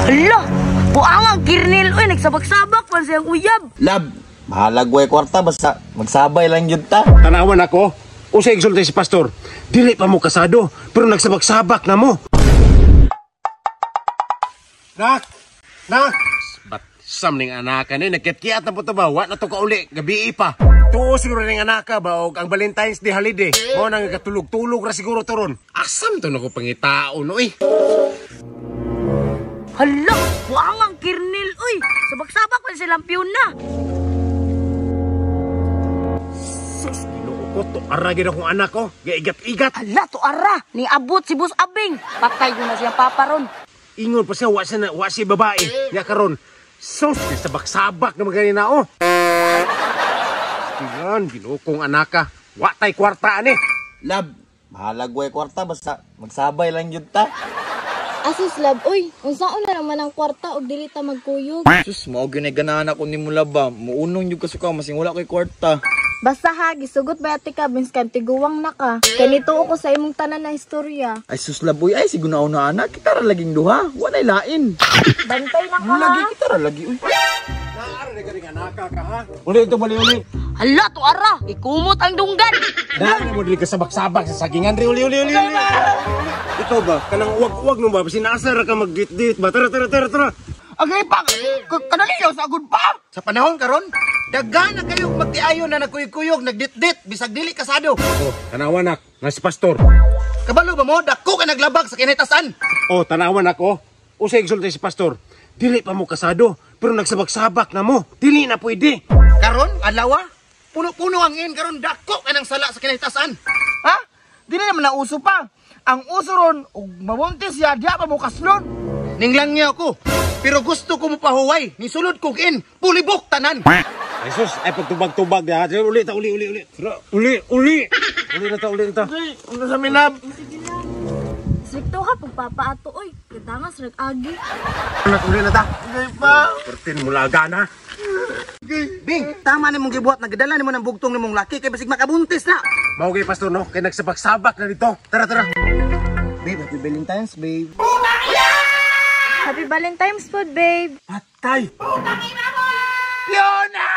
Hala, buang ang kirnil oy, nagsabak-sabak man siyang uyab. Lab, bahalag way kwarta basta magsabay lang jud ta. Tanawan ako. Usa igsulti si pastor. Dili pa mo kasado, pero nagsabak-sabak na mo. Nak! Nak! Bat sam ning anaka ni nagkiat-kiat na po to ba? Wa na to kauli, gabi pa. Tuo siguro ning anaka ba og ang Valentine's Day holiday. Mao nang katulog-tulog ra siguro to ron. Asam to nako pangitaon no eh. Hala, buang ang kirnil oy. Sabak-sabak man silang na. Sus, Ginoo ko to ara gid akong anak ko. Gaigat-igat. Hala, to ara, ni abot si Boss Abing. Patay ko na siya papa ron. Ingon pa siya wa siya na, wa siya babae. Nya karon. Sus, sabak-sabak na ganina oh. Tingnan, Ginoo kong anaka. Wa tay kwarta ani. Lab, bahalag way kwarta basta magsabay lang jud ta. Asus love, oy, unsaon na naman ang kwarta og dili ta magkuyog? Sus, mao gyud ganahan ako nimo laba. Muunong jud kasuka masing wala koy kwarta. Basta ha, gisugot ba ate ka, binskan tiguwang na ka. Kanito ko sa imong tanan na istorya. Ay sus laboy ay siguro na anak kita ra laging duha. Walay lain. Bantay na ka ha. Lagi kita ra lagi uy. Naara na galing anaka ka ha. Uli ito bali uli. Hala, to ara, ikumot ang dunggan. Daan mo dili ka sabak-sabak sa sagingan ri uli uli uli uli. Ikaw ba kanang uwag-uwag no ba sinasa ra ka magdit-dit ba? Tara tara tara tara. Agay pa, kanaliyaw sa agud pa. Sa panahon karon, daghan na kayo magtiayon na nagkuyog-kuyog, nagditdit, bisag dili kasado. Oh, tanawan nak, nga si pastor. Kabalo ba mo, dako ka naglabag sa kinitasan. Oh, tanawan ako. Usa igsulti si pastor. Dili pa mo kasado, pero nagsabak-sabak na mo. Dili na pwede. Karon, adlaw, puno-puno ang in karon dako ka ng sala sa kinitasan. Ha? Dili naman na uso pa. Ang uso ron, ug mabuntis siya, diya pa mo kaslon. Ninglang niya ako. Pero gusto ko mo pahuway, nisulod kog in, pulibok tanan. Ay sus, ay pagtubag-tubag diha. Uli ta uli uli uli. Tara, uli uli. Uli na ta uli na ta. Ano sa minab? Strikto ha, pagpapaato, oy. Kadangas, rag-agi. Anak, uli na ta. Agay pa. Pertin mo laga na. Bing, tama ni mong gibuhat, nagdala nimo ng bugtong nimong laki kay basig makabuntis na. Mao kay pastor no, kay nagsabak-sabak na dito. Tara tara. Babe, happy Valentine's, babe. Happy Valentine's food, babe. Patay. Fiona!